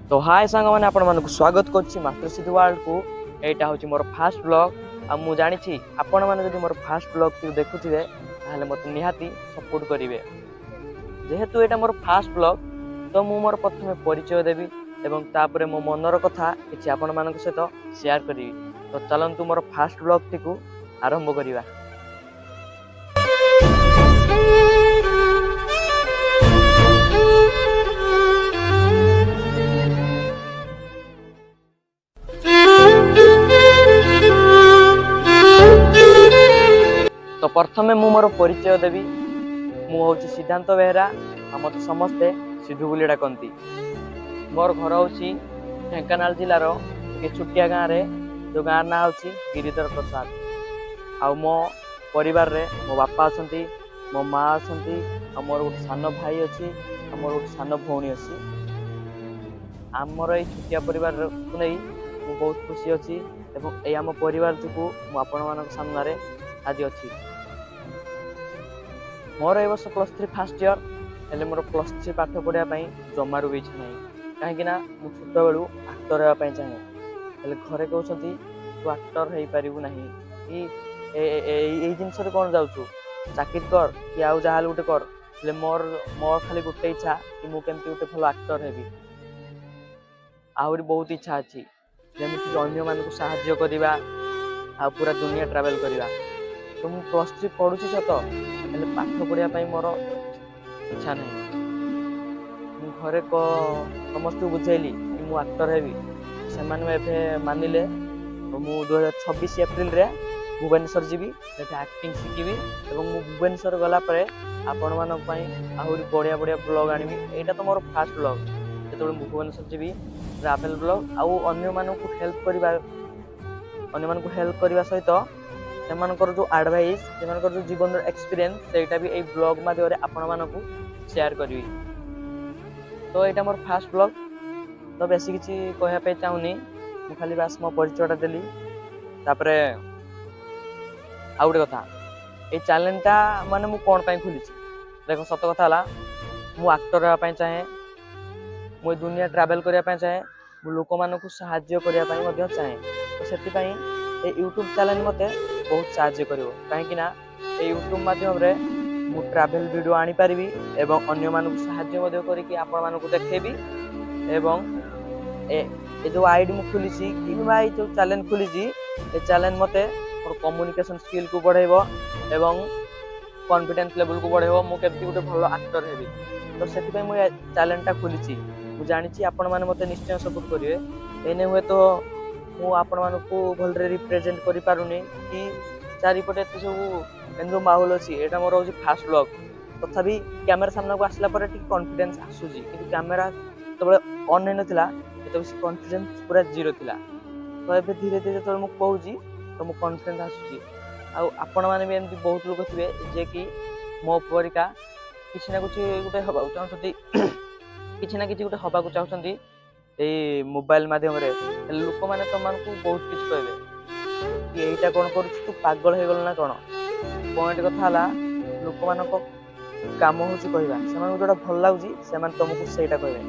ତ ହାଏ ସାଙ୍ଗମାନେ, ଆପଣମାନଙ୍କୁ ସ୍ୱାଗତ କରୁଛି ମାତୃସିଦ୍ଧି ୱାର୍ଲଡକୁ। ଏଇଟା ହେଉଛି ମୋର ଫାଷ୍ଟ ବ୍ଲଗ୍। ଆଉ ମୁଁ ଜାଣିଛି ଆପଣମାନେ ଯଦି ମୋର ଫାଷ୍ଟ ବ୍ଲଗ୍ଟିକୁ ଦେଖୁଥିବେ, ତାହେଲେ ମୋତେ ନିହାତି ସପୋର୍ଟ କରିବେ। ଯେହେତୁ ଏଇଟା ମୋର ଫାଷ୍ଟ ବ୍ଲଗ୍, ତ ମୁଁ ମୋର ପ୍ରଥମେ ପରିଚୟ ଦେବି ଏବଂ ତାପରେ ମୋ ମନର କଥା କିଛି ଆପଣମାନଙ୍କ ସହିତ ସେୟାର କରିବି। ତ ଚାଲନ୍ତୁ, ମୋର ଫାଷ୍ଟ ବ୍ଲଗ୍ଟିକୁ ଆରମ୍ଭ କରିବା। ତ ପ୍ରଥମେ ମୁଁ ମୋର ପରିଚୟ ଦେବି। ମୁଁ ହେଉଛି ସିଦ୍ଧାନ୍ତ ବେହେରା ଆଉ ମୋତେ ସମସ୍ତେ ସିଧୁ ବୋଲି ଡାକନ୍ତି। ମୋର ଘର ହେଉଛି ଢେଙ୍କାନାଳ ଜିଲ୍ଲାର ଗୋଟିଏ ଛୋଟିଆ ଗାଁରେ, ଯେଉଁ ଗାଁର ନାଁ ହେଉଛି ଗିରିଧର ପ୍ରସାଦ। ଆଉ ମୋ ପରିବାରରେ ମୋ ବାପା ଅଛନ୍ତି, ମୋ ମା ଅଛନ୍ତି, ଆଉ ମୋର ଗୋଟେ ସାନ ଭାଇ ଅଛି, ଆଉ ମୋର ଗୋଟେ ସାନ ଭଉଣୀ ଅଛି। ଆମର ଏଇ ଛୋଟିଆ ପରିବାରକୁ ନେଇ ମୁଁ ବହୁତ ଖୁସି ଅଛି ଏବଂ ଏଇ ଆମ ପରିବାର ଯୋଗୁଁ ମୁଁ ଆପଣମାନଙ୍କ ସାମ୍ନାରେ ଆଜି ଅଛି। ମୋର ଏ ବର୍ଷ +3 ଫାଷ୍ଟ ଇୟର୍। ହେଲେ ମୋର +3 ପାଠ ପଢ଼ିବା ପାଇଁ ଜମାରୁ ବି ଇଚ୍ଛା ନାହିଁ, କାହିଁକିନା ମୁଁ ଛୋଟବେଳୁ ଆକ୍ଟର ହେବା ପାଇଁ ଚାହେଁ। ହେଲେ ଘରେ କହୁଛନ୍ତି, ତୁ ଆକ୍ଟର ହେଇପାରିବୁ ନାହିଁ କି ଏଇ ଜିନିଷରେ କ'ଣ ଯାଉଛୁ, ଚାକିରି କର କି ଆଉ ଯାହାହେଲେ ଗୋଟେ କର। ହେଲେ ମୋର ଖାଲି ଗୋଟେ ଇଚ୍ଛା କି ମୁଁ କେମିତି ଗୋଟେ ଭଲ ଆକ୍ଟର ହେବି। ଆହୁରି ବହୁତ ଇଚ୍ଛା ଅଛି, ଯେମିତିକି ଅନ୍ୟମାନଙ୍କୁ ସାହାଯ୍ୟ କରିବା ଆଉ ପୁରା ଦୁନିଆ ଟ୍ରାଭେଲ୍ କରିବା। ତ ମୁଁ +3 ପଢ଼ୁଛି ସତ, ହେଲେ ପାଠ ପଢ଼ିବା ପାଇଁ ମୋର ଇଚ୍ଛା ନାହିଁ। ମୁଁ ଘରେ ସମସ୍ତଙ୍କୁ ବୁଝେଇଲି କି ମୁଁ ଆକ୍ଟର ହେବି। ସେମାନେ ଏବେ ମାନିଲେ। ମୁଁ 2026 ଏପ୍ରିଲରେ ଭୁବନେଶ୍ୱର ଯିବି, ସେଠି ଆକ୍ଟିଂ ଶିଖିବି ଏବଂ ମୁଁ ଭୁବନେଶ୍ୱର ଗଲା ପରେ ଆପଣମାନଙ୍କ ପାଇଁ ଆହୁରି ବଢ଼ିଆ ବଢ଼ିଆ ବ୍ଲଗ୍ ଆଣିବି। ଏଇଟା ତ ମୋର ଫାଷ୍ଟ ବ୍ଲଗ୍। ଯେତେବେଳେ ମୁଁ ଭୁବନେଶ୍ୱର ଯିବି, ଟ୍ରାଭେଲ୍ ବ୍ଲଗ୍ ଆଉ ଅନ୍ୟମାନଙ୍କୁ ହେଲ୍ପ କରିବା ସହିତ ସେମାନଙ୍କର ଯେଉଁ ଆଡ଼ଭାଇସ୍, ସେମାନଙ୍କର ଯେଉଁ ଜୀବନର ଏକ୍ସପିରିଏନ୍ସ, ସେଇଟା ବି ଏଇ ବ୍ଲଗ୍ ମାଧ୍ୟମରେ ଆପଣମାନଙ୍କୁ ସେୟାର କରିବି। ତ ଏଇଟା ମୋର ଫାଷ୍ଟ ବ୍ଲଗ୍। ତ ବେଶୀ କିଛି କହିବା ପାଇଁ ଚାହୁଁନି, ମୁଁ ଖାଲି ବାସ୍ ମୋ ପରିଚୟଟା ଦେଲି। ତାପରେ ଆଉ ଗୋଟେ କଥା, ଏଇ ଚ୍ୟାନେଲଟା ମାନେ ମୁଁ କ'ଣ ପାଇଁ ଖୋଲିଛି? ଦେଖ, ସତ କଥା ହେଲା, ମୁଁ ଆକ୍ଟର ହେବା ପାଇଁ ଚାହେଁ, ମୁଁ ଏ ଦୁନିଆ ଟ୍ରାଭେଲ୍ କରିବା ପାଇଁ ଚାହେଁ, ମୁଁ ଲୋକମାନଙ୍କୁ ସାହାଯ୍ୟ କରିବା ପାଇଁ ମଧ୍ୟ ଚାହେଁ। ତ ସେଥିପାଇଁ ଏ ୟୁଟ୍ୟୁବ୍ ଚ୍ୟାନେଲ୍ ମୋତେ ବହୁତ ସାହାଯ୍ୟ କରିବ, କାହିଁକି ନା ଏଇ ୟୁଟ୍ୟୁବ୍ ମାଧ୍ୟମରେ ମୁଁ ଟ୍ରାଭେଲ୍ ଭିଡ଼ିଓ ଆଣିପାରିବି ଏବଂ ଅନ୍ୟମାନଙ୍କୁ ସାହାଯ୍ୟ ମଧ୍ୟ କରିକି ଆପଣମାନଙ୍କୁ ଦେଖେଇବି। ଏବଂ ଏ ଯେଉଁ ଆଇଡ଼ି ମୁଁ ଖୋଲିଛି କିମ୍ବା ଏଇ ଯେଉଁ ଚ୍ୟାନେଲ୍ ଖୋଲିଛି, ଏ ଚ୍ୟାନେଲ୍ ମୋତେ ମୋର କମ୍ୟୁନିକେସନ୍ ସ୍କିଲ୍କୁ ବଢ଼େଇବ ଏବଂ କନଫିଡେନ୍ସ ଲେଭେଲକୁ ବଢ଼େଇବ, ମୁଁ କେମିତି ଗୋଟେ ଭଲ ଆକ୍ଟର ହେବି। ତ ସେଥିପାଇଁ ମୁଁ ଏ ଚ୍ୟାନେଲଟା ଖୋଲିଛି। ମୁଁ ଜାଣିଛି ଆପଣମାନେ ମୋତେ ନିଶ୍ଚୟ ସପୋର୍ଟ କରିବେ। ଏଇନେ ହୁଏତ ମୁଁ ଆପଣମାନଙ୍କୁ ଭଲରେ ରିପ୍ରେଜେଣ୍ଟ କରିପାରୁନି କି ଚାରିପଟେ ଏତେ ସବୁ ଏମିତି ଯେଉଁ ମାହୋଲ ଅଛି। ଏଇଟା ମୋର ହେଉଛି ଫାଷ୍ଟ ବ୍ଲଗ୍। ତଥାପି କ୍ୟାମେରା ସାମ୍ନାକୁ ଆସିଲା ପରେ ଟିକେ କନଫିଡେନ୍ସ ଆସୁଛି, କିନ୍ତୁ କ୍ୟାମେରା ଯେତେବେଳେ ଅନ୍ ହେଇନଥିଲା, ସେତେବେଳେ ସେ କନଫିଡେନ୍ସ ପୁରା ଜିରୋ ଥିଲା। ତ ଏବେ ଧୀରେ ଧୀରେ ଯେତେବେଳେ ମୁଁ କହୁଛି, ତ ମୁଁ କନଫିଡେନ୍ସ ଆସୁଛି। ଆଉ ଆପଣମାନେ ବି ଏମିତି ବହୁତ ଲୋକ ଥିବେ, ଯିଏକି ମୋ ପରିକା କିଛି ନା କିଛି ଗୋଟେ ହେବାକୁ ଚାହୁଁଛନ୍ତି, କିଛି ନା କିଛି ଗୋଟେ ହେବାକୁ ଚାହୁଁଛନ୍ତି ଏଇ ମୋବାଇଲ ମାଧ୍ୟମରେ। ହେଲେ ଲୋକମାନେ ତମମାନଙ୍କୁ ବହୁତ କିଛି କହିବେ କି ଏଇଟା କ'ଣ କରୁଛୁ ତୁ, ପାଗଳ ହେଇଗଲୁ ନା କ'ଣ? ପଏଣ୍ଟ କଥା ହେଲା, ଲୋକମାନଙ୍କ କାମ ହେଉଛି କହିବା। ସେମାନଙ୍କୁ ଯୋଉଟା ଭଲ ଲାଗୁଛି, ସେମାନେ ତମକୁ ସେଇଟା କହିବେ।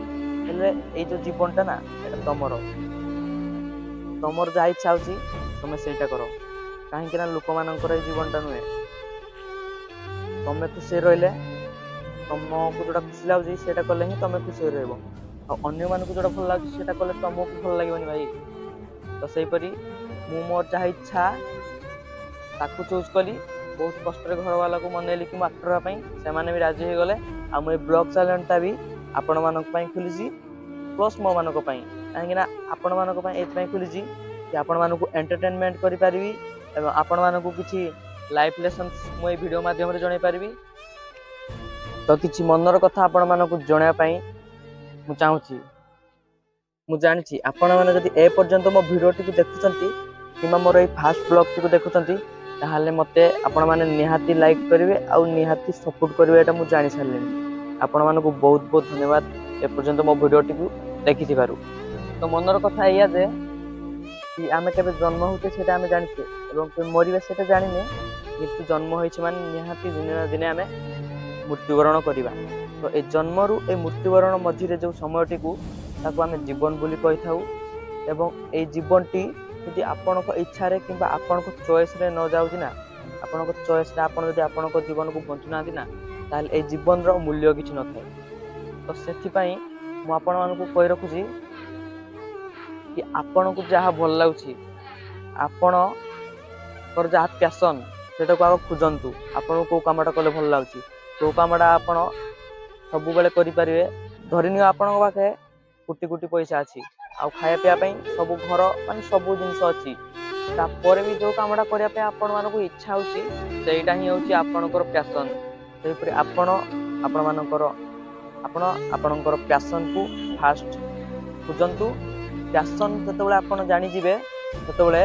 ହେଲେ ଏଇ ଯୋଉ ଜୀବନଟା ନା, ଏଇଟା ତମର। ତମର ଯାହା ଇଚ୍ଛା ହେଉଛି, ତମେ ସେଇଟା କର, କାହିଁକି ନା ଲୋକମାନଙ୍କର ଏଇ ଜୀବନଟା ନୁହେଁ। ତମେ ଖୁସିରେ ରହିଲେ, ତମକୁ ଯୋଉଟା ଖୁସି ଲାଗୁଛି, ସେଇଟା କଲେ ହିଁ ତମେ ଖୁସିରେ ରହିବ। ଆଉ ଅନ୍ୟମାନଙ୍କୁ ଯୋଉଟା ଭଲ ଲାଗୁଛି, ସେଇଟା କଲେ ତମକୁ ଭଲ ଲାଗିବନି ଭାଇ। ତ ସେହିପରି ମୁଁ ମୋର ଯାହା ଇଚ୍ଛା, ତାକୁ ଚୁଜ୍ କଲି। ବହୁତ କଷ୍ଟରେ ଘରବାଲାକୁ ମନେଇଲି କି ମୁଁ ଆକ୍ଟର ହେବା ପାଇଁ। ସେମାନେ ବି ରାଜି ହେଇଗଲେ। ଆଉ ମୁଁ ଏ ବ୍ଲଗ୍ ଚ୍ୟାନେଲଟା ବି ଆପଣମାନଙ୍କ ପାଇଁ ଖୋଲିଛି, ପ୍ଲସ୍ ମୋ ମାନଙ୍କ ପାଇଁ। କାହିଁକିନା ଆପଣମାନଙ୍କ ପାଇଁ ଏଇଥିପାଇଁ ଖୋଲିଛି କି ଆପଣମାନଙ୍କୁ ଏଣ୍ଟରଟେନମେଣ୍ଟ କରିପାରିବି ଏବଂ ଆପଣମାନଙ୍କୁ କିଛି ଲାଇଫ୍ ଲେସନ୍ସ ମୁଁ ଏଇ ଭିଡ଼ିଓ ମାଧ୍ୟମରେ ଜଣାଇ ପାରିବି। ତ କିଛି ମନର କଥା ଆପଣମାନଙ୍କୁ ଜଣାଇବା ପାଇଁ ମୁଁ ଚାହୁଁଛି। ମୁଁ ଜାଣିଛି ଆପଣମାନେ ଯଦି ଏ ପର୍ଯ୍ୟନ୍ତ ମୋ ଭିଡ଼ିଓଟିକୁ ଦେଖୁଛନ୍ତି କିମ୍ବା ମୋର ଏଇ ଫାଷ୍ଟ ବ୍ଲଗ୍ଟିକୁ ଦେଖୁଛନ୍ତି, ତାହେଲେ ମୋତେ ଆପଣମାନେ ନିହାତି ଲାଇକ୍ କରିବେ ଆଉ ନିହାତି ସପୋର୍ଟ କରିବେ। ଏଇଟା ମୁଁ ଜାଣି ସାରିଲିଣି। ଆପଣମାନଙ୍କୁ ବହୁତ ବହୁତ ଧନ୍ୟବାଦ ଏପର୍ଯ୍ୟନ୍ତ ମୋ ଭିଡ଼ିଓଟିକୁ ଦେଖିଥିବାରୁ। ତ ମନର କଥା ଏଇଆ ଯେ କି ଆମେ କେବେ ଜନ୍ମ ହେଉଛେ, ସେଇଟା ଆମେ ଜାଣିଛେ ଏବଂ କେବେ ମରିବା, ସେଇଟା ଜାଣିନେ। କିନ୍ତୁ ଜନ୍ମ ହେଇଛେ ମାନେ ନିହାତି ଦିନେ ନା ଦିନେ ଆମେ ମୃତ୍ୟୁବରଣ କରିବା। ତ ଏ ଜନ୍ମରୁ ଏ ମୃତ୍ୟୁବରଣ ମଝିରେ ଯେଉଁ ସମୟଟିକୁ ତାକୁ ଆମେ ଜୀବନ ବୋଲି କହିଥାଉ। ଏବଂ ଏଇ ଜୀବନଟି ଯଦି ଆପଣଙ୍କ ଇଚ୍ଛାରେ କିମ୍ବା ଆପଣଙ୍କ ଚଏସ୍ରେ ନ ଯାଉଛି ନା, ଆପଣଙ୍କ ଚଏସ୍ରେ ଆପଣ ଯଦି ଆପଣଙ୍କ ଜୀବନକୁ ବଞ୍ଚୁନାହାନ୍ତି ନା, ତାହେଲେ ଏଇ ଜୀବନର ମୂଲ୍ୟ କିଛି ନଥାଏ। ତ ସେଥିପାଇଁ ମୁଁ ଆପଣମାନଙ୍କୁ କହି ରଖୁଛି କି ଆପଣଙ୍କୁ ଯାହା ଭଲ ଲାଗୁଛି, ଆପଣଙ୍କର ଯାହା ପ୍ୟାସନ୍, ସେଇଟାକୁ ଆଗ ଖୋଜନ୍ତୁ। ଆପଣଙ୍କୁ କେଉଁ କାମଟା କଲେ ଭଲ ଲାଗୁଛି, କେଉଁ କାମଟା ଆପଣ ସବୁବେଳେ କରିପାରିବେ। ଧରିନିଅ ଆପଣଙ୍କ ପାଖେ କୋଟି କୋଟି ପଇସା ଅଛି ଆଉ ଖାଇବା ପିଇବା ପାଇଁ ସବୁ ଘର ମାନେ ସବୁ ଜିନିଷ ଅଛି, ତାପରେ ବି ଯେଉଁ କାମଟା କରିବା ପାଇଁ ଆପଣମାନଙ୍କୁ ଇଚ୍ଛା ହେଉଛି, ସେଇଟା ହିଁ ହେଉଛି ଆପଣଙ୍କର ପ୍ୟାସନ୍। ସେହିପରି ଆପଣ ଆପଣମାନଙ୍କର ଆପଣ ଆପଣଙ୍କର ପ୍ୟାସନ୍କୁ ଫାଷ୍ଟ ଖୋଜନ୍ତୁ। ପ୍ୟାସନ୍ ଯେତେବେଳେ ଆପଣ ଜାଣିଯିବେ, ସେତେବେଳେ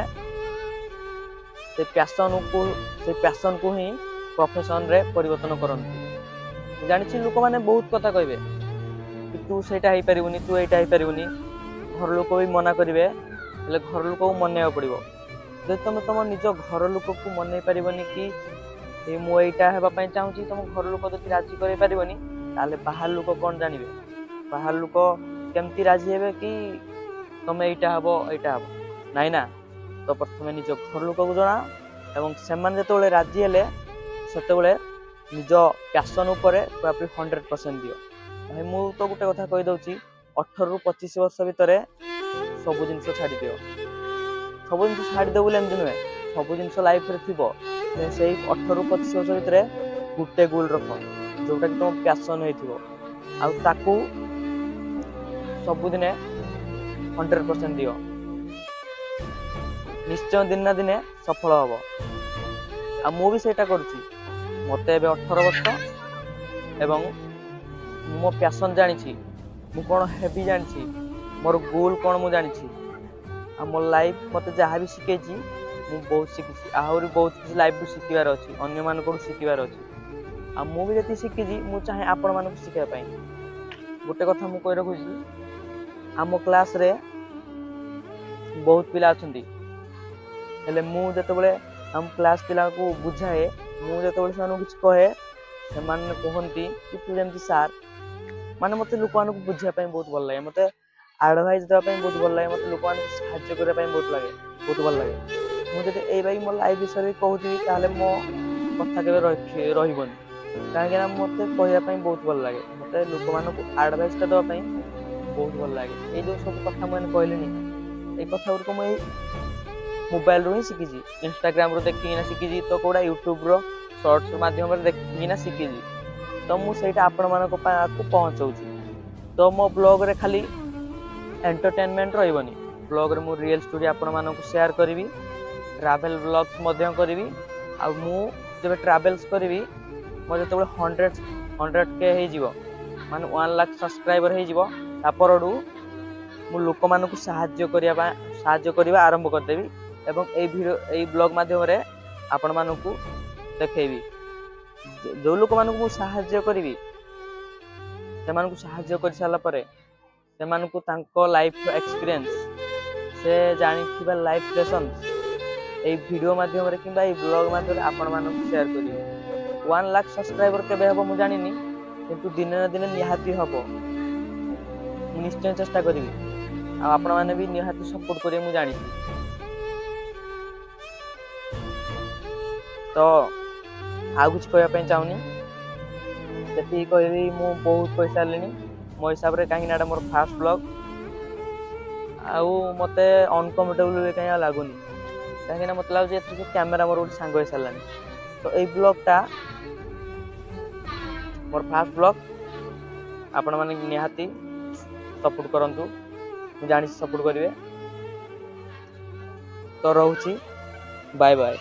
ସେ ପ୍ୟାସନ୍କୁ ହିଁ ପ୍ରଫେସନ୍ରେ ପରିବର୍ତ୍ତନ କରନ୍ତୁ। ମୁଁ ଜାଣିଛି ଲୋକମାନେ ବହୁତ କଥା କହିବେ କି ତୁ ସେଇଟା ହେଇପାରିବୁନି, ତୁ ଏଇଟା ହେଇପାରିବୁନି। ଘର ଲୋକ ବି ମନା କରିବେ, ହେଲେ ଘର ଲୋକକୁ ମନେଇବାକୁ ପଡ଼ିବ। ଯଦି ତମେ ତମ ନିଜ ଘର ଲୋକକୁ ମନେଇ ପାରିବନି କି ଏ ମୁଁ ଏଇଟା ହେବା ପାଇଁ ଚାହୁଁଛି, ତମ ଘର ଲୋକ ଯଦି ରାଜି କରେଇ ପାରିବନି, ତାହେଲେ ବାହାର ଲୋକ କ'ଣ ଜାଣିବେ? ବାହାର ଲୋକ କେମିତି ରାଜି ହେବେ କି ତମେ ଏଇଟା ହବ, ଏଇଟା ହବ ନାଇଁ ନା? ତ ପ୍ରଥମେ ନିଜ ଘର ଲୋକକୁ ଜଣାଅ ଏବଂ ସେମାନେ ଯେତେବେଳେ ରାଜି ହେଲେ, ସେତେବେଳେ ନିଜ ପ୍ୟାସନ୍ ଉପରେ ପୁରାପୁରି 100% ଦିଅ। ଭାଇ, ମୁଁ ତ ଗୋଟେ କଥା କହିଦେଉଛି, 18ରୁ 25 ବର୍ଷ ଭିତରେ ସବୁ ଜିନିଷ ଛାଡ଼ିଦିଅ। ସବୁ ଜିନିଷ ଛାଡ଼ିଦିଅ ବୋଲି ଏମିତି ନୁହେଁ, ସବୁ ଜିନିଷ ଲାଇଫରେ ଥିବ। ସେଇ 18ରୁ 25 ବର୍ଷ ଭିତରେ ଗୋଟେ ଗୋଲ୍ ରଖ, ଯୋଉଟାକି ତମ ପ୍ୟାସନ୍ ହେଇଥିବ, ଆଉ ତାକୁ ସବୁଦିନେ 100% ଦିଅ। ନିଶ୍ଚୟ ଦିନେ ନା ଦିନେ ସଫଳ ହବ। ଆଉ ମୁଁ ବି ସେଇଟା କରୁଛି। ମୋତେ ଏବେ 18 ବର୍ଷ ଏବଂ ମୁଁ ମୋ ପ୍ୟାସନ୍ ଜାଣିଛି, ମୁଁ କ'ଣ ହେବି ଜାଣିଛି, ମୋର ଗୋଲ୍ କ'ଣ ମୁଁ ଜାଣିଛି। ଆଉ ମୋ ଲାଇଫ୍ ମୋତେ ଯାହା ବି ଶିଖେଇଛି, ମୁଁ ବହୁତ ଶିଖିଛି। ଆହୁରି ବହୁତ କିଛି ଲାଇଫ୍ରୁ ଶିଖିବାର ଅଛି, ଅନ୍ୟମାନଙ୍କଠୁ ଶିଖିବାର ଅଛି। ଆଉ ମୁଁ ବି ଯେତିକି ଶିଖିଛି, ମୁଁ ଚାହେଁ ଆପଣମାନଙ୍କୁ ଶିଖିବା ପାଇଁ। ଗୋଟେ କଥା ମୁଁ କହି ରଖୁଛି, ଆମ କ୍ଲାସ୍ରେ ବହୁତ ପିଲା ଅଛନ୍ତି, ହେଲେ ମୁଁ ଯେତେବେଳେ ଆମ କ୍ଲାସ୍ ପିଲାଙ୍କୁ ବୁଝାଏ, ମୁଁ ଯେତେବେଳେ ସେମାନଙ୍କୁ କିଛି କହେ, ସେମାନେ କୁହନ୍ତି କି ତୁ ଯେମିତି ସାର୍। ମାନେ ମୋତେ ଲୋକମାନଙ୍କୁ ବୁଝିବା ପାଇଁ ବହୁତ ଭଲ ଲାଗେ, ମୋତେ ଆଡ଼ଭାଇସ୍ ଦେବା ପାଇଁ ବହୁତ ଭଲ ଲାଗେ, ମୋତେ ଲୋକମାନଙ୍କୁ ସାହାଯ୍ୟ କରିବା ପାଇଁ ବହୁତ ଭଲ ଲାଗେ। ମୁଁ ଯଦି ଏଇ ବାଇ ମୋ ଲାଇଫ୍ ବିଷୟରେ କହୁଥିବି, ତାହେଲେ ମୋ କଥା କେବେ ରହିବନି, କାହିଁକିନା ମୋତେ କହିବା ପାଇଁ ବହୁତ ଭଲ ଲାଗେ। ମୋତେ ଲୋକମାନଙ୍କୁ ଆଡ଼ଭାଇସ୍ଟା ଦେବା ପାଇଁ ବହୁତ ଭଲ ଲାଗେ। ଏଇ ଯେଉଁ ସବୁ କଥା ମୁଁ ଏଇନେ କହିଲିନି, ଏଇ କଥା ଗୁଡ଼ିକ ମୁଁ ଏଇ ମୋବାଇଲରୁ ହିଁ ଶିଖିଛି। ଇନଷ୍ଟାଗ୍ରାମରୁ ଦେଖିକିନା ଶିଖିଛି, ତ କେଉଁଟା ୟୁଟ୍ୟୁବର ସର୍ଟସ୍ ମାଧ୍ୟମରେ ଦେଖିକିନା ଶିଖିଛି। ତ ମୁଁ ସେଇଟା ଆପଣମାନଙ୍କ ପାଖକୁ ପହଞ୍ଚଉଛି। ତ ମୋ ବ୍ଲଗ୍ରେ ଖାଲି ଏଣ୍ଟରଟେନମେଣ୍ଟ ରହିବନି। ବ୍ଲଗ୍ରେ ମୁଁ ରିଏଲ୍ ଷ୍ଟୋରି ଆପଣମାନଙ୍କୁ ସେୟାର କରିବି, ଟ୍ରାଭେଲ୍ ବ୍ଲଗ୍ସ ମଧ୍ୟ କରିବି। ଆଉ ମୁଁ ଯେବେ ଟ୍ରାଭେଲ୍ସ କରିବି, ମୋର ଯେତେବେଳେ 100K ହେଇଯିବ, ମାନେ 1 ଲାଖ ସବସ୍କ୍ରାଇବର ହେଇଯିବ, ତା ପରଠୁ ମୁଁ ଲୋକମାନଙ୍କୁ ସାହାଯ୍ୟ କରିବା ଆରମ୍ଭ କରିଦେବି ଏବଂ ଏଇ ଭିଡ଼ିଓ, ଏଇ ବ୍ଲଗ୍ ମାଧ୍ୟମରେ ଆପଣମାନଙ୍କୁ ଦେଖେଇବି। ଯେଉଁ ଲୋକମାନଙ୍କୁ ମୁଁ ସାହାଯ୍ୟ କରିବି, ସେମାନଙ୍କୁ ସାହାଯ୍ୟ କରିସାରିଲା ପରେ ସେମାନଙ୍କୁ ତାଙ୍କ ଲାଇଫ୍ ଏକ୍ସପିରିଏନ୍ସ, ସେ ଜାଣିଥିବା ଲାଇଫ୍ ଲେସନ୍ସ ଏଇ ଭିଡ଼ିଓ ମାଧ୍ୟମରେ କିମ୍ବା ଏଇ ବ୍ଲଗ୍ ମାଧ୍ୟମରେ ଆପଣମାନଙ୍କୁ ସେୟାର କରିବି। 1 ଲାଖ ସବସ୍କ୍ରାଇବର କେବେ ହେବ ମୁଁ ଜାଣିନି, କିନ୍ତୁ ଦିନେ ନା ଦିନେ ନିହାତି ହେବ। ମୁଁ ନିଶ୍ଚୟ ଚେଷ୍ଟା କରିବି ଆଉ ଆପଣମାନେ ବି ନିହାତି ସପୋର୍ଟ କରିବେ, ମୁଁ ଜାଣିଛି। ତ ଆଉ କିଛି କହିବା ପାଇଁ ଚାହୁଁନି। ସେତିକି କହିବି, ମୁଁ ବହୁତ କହିସାରିଲିଣି ମୋ ହିସାବରେ, କାହିଁକିନା ଏଇଟା ମୋର ଫାଷ୍ଟ ବ୍ଲଗ୍। ଆଉ ମୋତେ ଅନକମ୍ଫର୍ଟେବୁଲ୍ ବି କାହିଁ ଆଉ ଲାଗୁନି, କାହିଁକିନା ମୋତେ ଲାଗୁଛି ଏଥିରେ କ୍ୟାମେରା ମୋର ଗୋଟେ ସାଙ୍ଗ ହେଇସାରିଲାଣି। ତ ଏଇ ବ୍ଲଗ୍ଟା ମୋର ଫାଷ୍ଟ ବ୍ଲଗ୍। ଆପଣମାନେ ନିହାତି ସପୋର୍ଟ କରନ୍ତୁ, ମୁଁ ଜାଣିଛି ସପୋର୍ଟ କରିବେ। ତ ରହୁଛି, ବାଏ ବାଏ।